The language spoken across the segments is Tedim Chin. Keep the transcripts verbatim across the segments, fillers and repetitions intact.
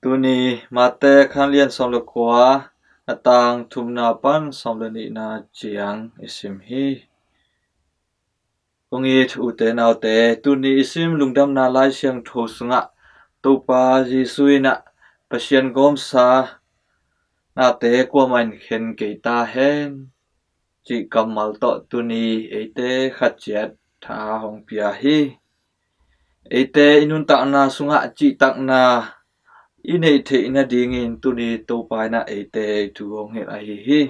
Tuni Mate khanlian sawm le kua, a tang thumna pan sawm le nihna ciang i sim hi. Kong it ute naute, tuni i sim lungdamna Lai Siangtho sungah Topa Jesu in ah Pasian gawmsa nate kuamah in khen kei ta hen cih kammal tawh tuni eite khat ciat tha hong pia hi. Eite i nuntakna sungah cihtakna i neih theih nadingin tuni Topa in ah eite thu hong hilh ahi hi.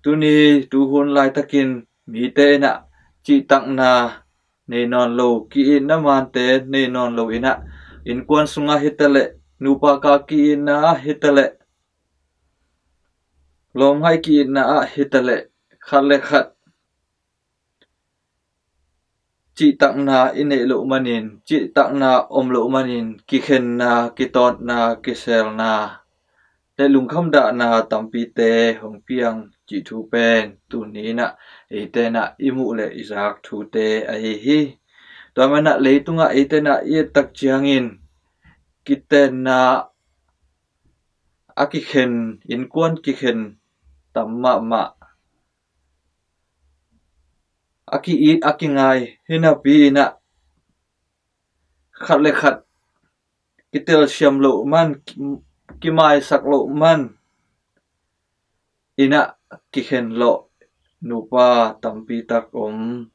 Tuni tuhun laitakin mite in ah cihtakna nei nawn lo, ki-itna mante nei nawn lo in ah, innkuan sungah hi ta leh, nupa ka ki-itna ah hi ta leh, lawmngaih ki-itna ah hi ta leh, khat le khat cihtakna i neih loh manin, cihtakna om loh manin, kikhenna, kitawtna, kiselna le lungkham dahna tampite hong piang cih thu pen tuni in ah eite in ah i muh le i zak thute ahi hi. Tua manin ah leitungah eite in ah i et tak ciangin kitenna a kikhen, innkuan kikhen tam mahmah, a ki-it a kingai hi napi in ah, khat le khat kitelsiam loh man, ki-, kimaisak loh man in ah kikhen lawh nupa tampi tak om,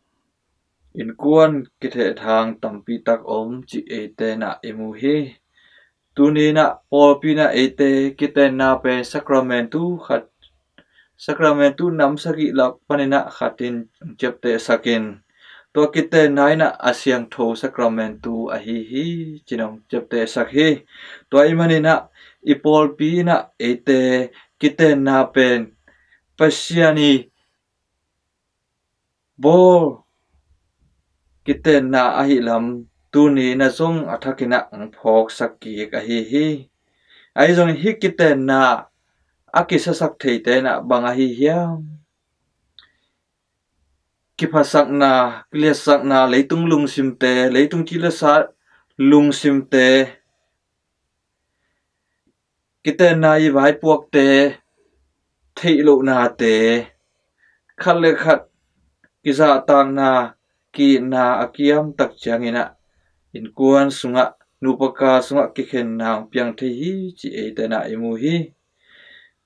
innkuan kithehthang tampi tak om cih eite in ah i mu hi. Tuni in ah pawlpi in ah eite kitenna pen sakramentu khat, sakramentu nam sagih lak panin ah khat in ciaptehsak in, tua kitenna in ah a siangtho sakramentu ahi hi ci-in hong ciaptehsak hi. Tua ahih manin ah i pawlpi in ah eite kitenna pen Pasian i bawl kitenna ahih lam tuni in ah zong a thakin ah hong phawksak kik ahi hi. Ahi zongin hih kitenna a kisasak theite in ah bang ahi hiam? Kiphatsakna, kiliatsakna, leitung lungsimte, leitung cilesa lungsimte, kitenna i vaipuakte, theih lohnate, khat le khat kizahtakna, ki-itna a kiam tak ciangin ah innkuan sungah, nupa ka sungah kikhenna hong piang thei hi cih eite in ah i mu hi.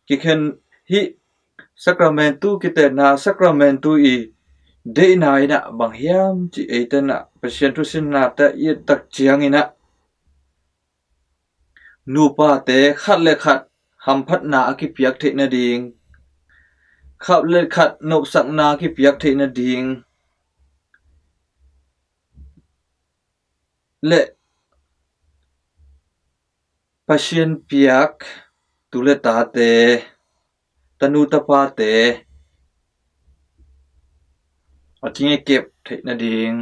Kikhen hih sakramentu kitenna, sakramentu i deihna in ah bang hiam cih eite in ah Pasian thusinnate i et tak ciangin ah nupate khat le khat hamphatna a kipiak theih nading, khat le khat nopsakna a kipiak theih nading le Pasian piak tu le tate, tanu tapate a thinggikep theih nading,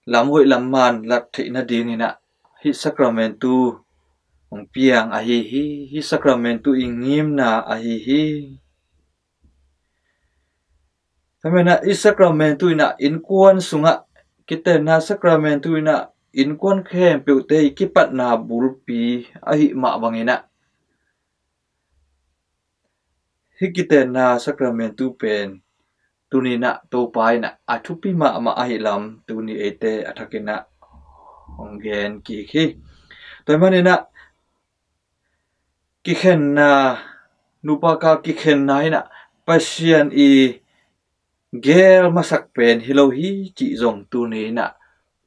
lam hoih lam man lak theih nadingin ah hih sakramentu hong piang ahi hi. Hih sakramentu i ngimna ahi hi. Tua manin ah hih sakramentu in ah innkuan sungah, kitenna sakramentu in ah innkuan khempeuhte i kipatna bulpi ahih mah bangin ah hih kitenna sakramentu pen tuni in ah Topa in ah a thupi mahmah ahih lam tuni eite a thakin ah hong gen kik hi. Tua ahih manin ah kikhenna, nupa ka kikhenna in ah Pasian i geel masak pen hi lo hi cih zong tuni in ah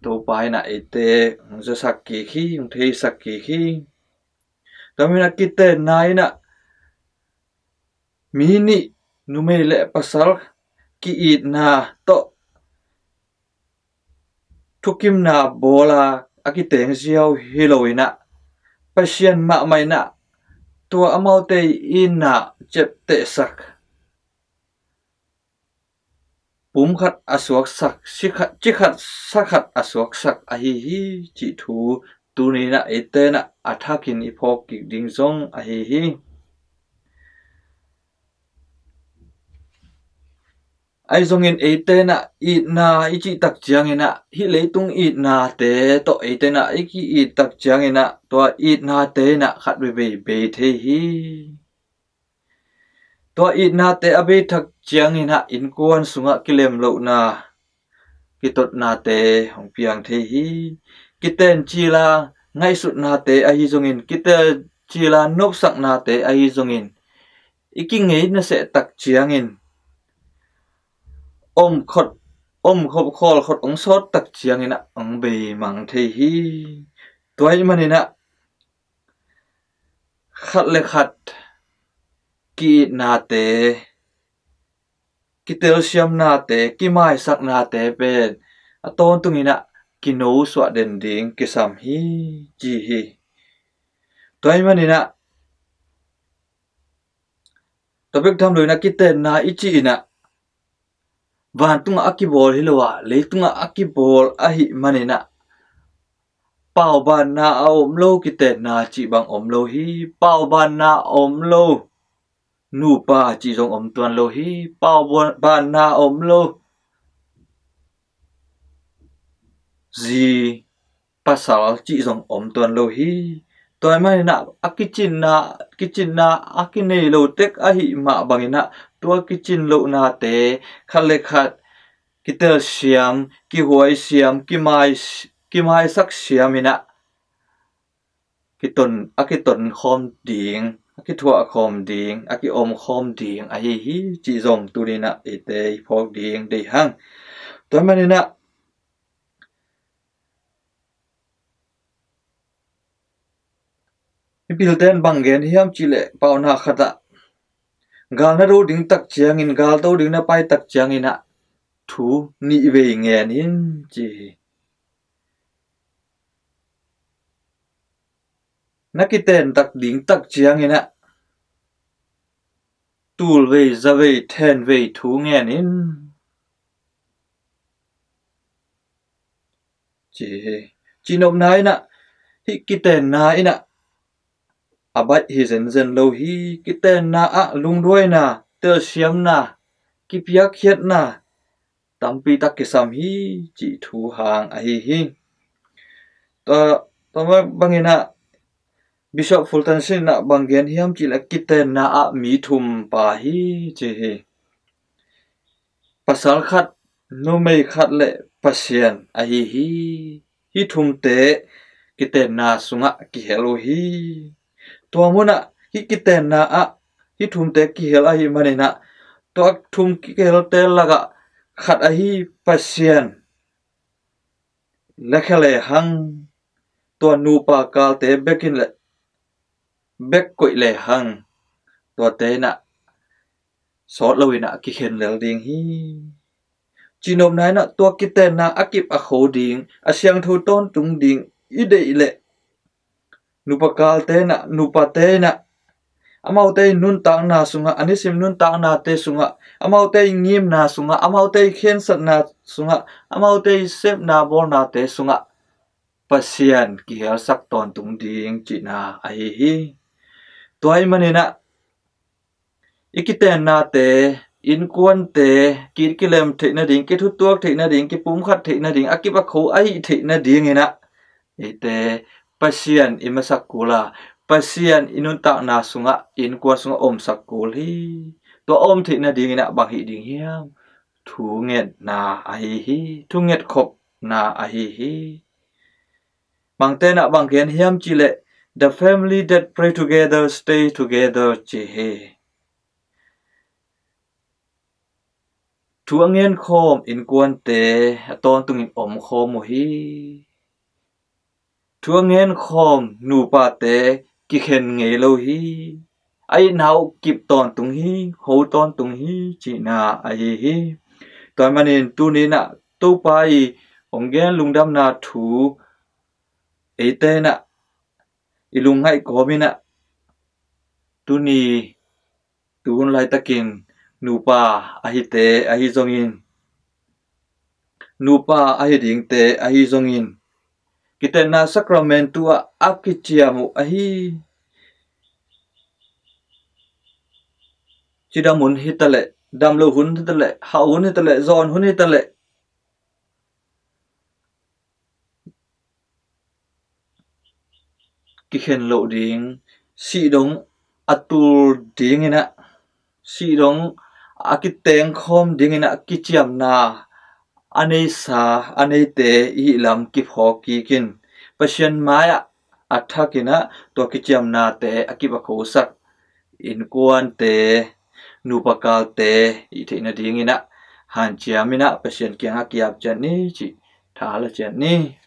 Topa in ah eite hong zasak kik hi, hong theisak kik hi. Tua manin ah kitenna in ah mi nih, numei le pasal ki-itna tawh thukimna bawl a a kiteng ziau hi lo in ah Pasian mahmah in ah tua amaute i itna ciaptehsak, pum khat a suaksak, ci khat, ci khat sa khat a suaksak ahi hi cih thu tuni in ah eite in ah a thakin i phawk kik ding zong ahi hi. Ahi zongin eite in ah itna i cih tak ciangin ah, hih leitung itnate tawh eite in ah i ki-it tak ciangin ah, tua itnate in ah khat veivei bei thei hi. Tua itnate a bei tak ciangin ah innkuan sungah kilemlohna, kitotnate hong piang thei hi. Kitencil a ngaihsutnate ahi zongin, kitencil a nopsaknate ahi zongin, i kingei naseh tak ciangin, om khot, om khop khawl khot hong sawt tak ciangin ah hong beimang thei hi. Tua ahih manin ah khat le khat ki-itnate, kitelsiamnate, kimaisaknate pen a tawntungin ah kino suah den ding kisam hi, ci hi. Tua ahih manin ah, tua bek tham loin ah kitenna i cih in ah, vantungah a kibawl hi lo a, leitungah a kibawl ahih manin ah, paubanna a om lo kitenna cih bang om lo hi. Paubanna a om lo nupa cih zong om tuan lo hi. Paubanna a om lo zi, pasal cih zong om tuan lo hi. Tua ahih manin ah a kicinna, kicinna a kinei lo tek ahih mah bangin ah, tua kicin lohnate khat le khat kitelsiam, kihuaisiam, kimai, kimaisak siam in ah kiton, a kiton khawm ding, a kithuah khawm ding, a kiom khawm ding ahi hi, cih zong tuni in ah eite i phawk ding deih hang. Tua ahih manin ah i pilte in bang gen hiam cih leh, paunak khat ah gal na do ding tak ciangin, gal do ding na pai tak ciangin ah thu nih vei ngen in, ci hi. Na kiten tak ding tak ciangin ah tul vei, za vei, then vei thu ngen in, ci hi. Cihnopna in ah, hih kitenna in ah a baih hi zenzen lo hi. Kitenna ah lungduaina, telsiamna, kipiakkhiatna tampi tak kisam hi, cih thu hang ahi hi. Tua, tua bangin ah Bishop Fulton Sheen in ah bang gen hiam cih leh, kitenna ah mi thum pha hi, ci hi. Pasal khat, numei khat le Pasian ahi hi. Hih thumte kitenna sungah kihel uh hi. Tua munah hih kitenna ah hih thumte kihel ahih manin ah, tua thum kihelte lakah khat ahi Pasian lekhia lehang, tua nupa kalte bekin le bek koih lehang, tuate in ah sawt loin ah kikhen lel ding hi. Cihnopna in ah tua kitenna a kip a kho ding, a siangtho tawntung ding i deih leh, nupa kalte in ah, nupate in ah, amaute i nuntakna sungah, a nisim nuntaknate sungah, amaute i ngimna sungah, amaute i khensatna sungah, amaute i sepna bawlnate sungah Pasian kihelsak tawntung ding cihna ahi hi. Tua ahih manin ah i kitennate, innkuante ki-it kilem theih nading, kithutuak theih nading, kipumkhat theih nading, a kip a kho ahih theih nadingin ah, eite Pasian i masak kul a, Pasian i nuntakna sungah, innkuan sungah omsak kul hi. Tua om theih nadingin ah bang hih ding hiam? Thungetna ahi hi. Thunget khopna ahi hi. Bangte in ah bang gen hiam cih leh, "The family that pray together stay together," ci hi. Thu a ngen khawm innkuante a tawntungin om khawm uh hi. Thu a ngen khawm nupate kikhen ngei lo hi. A itna uh kip tawntung hi, kho tawntung hi, cihna ahi hi. Tua ahih manin tuni in ah Topa i hong gen lungdamna thu eite in ah i lungngaih kawmin ah, tuni tu hun laitakin nupa ahite ahi zongin, nupa ahi dingte ahi zongin, kitenna sakramentu ah a kiciam uh ahi cidam un hitaleh, Damlo hun hitaleh, hauh hun hitaleh, zawn hun hitaleh, kikhen loh ding, sih dong a tul dinginah, sih dong a kitengkhawm dinginah kiciamna a neisa a neite i hihlam kiphawk kikin, Pasian mai-ah a thakinah tua kiciamnate a kipakhosak innkuante, nupakalte i theih nadinginah hanciaminah Pasian kiangah kiap ciat ni cih tha la ciat ni.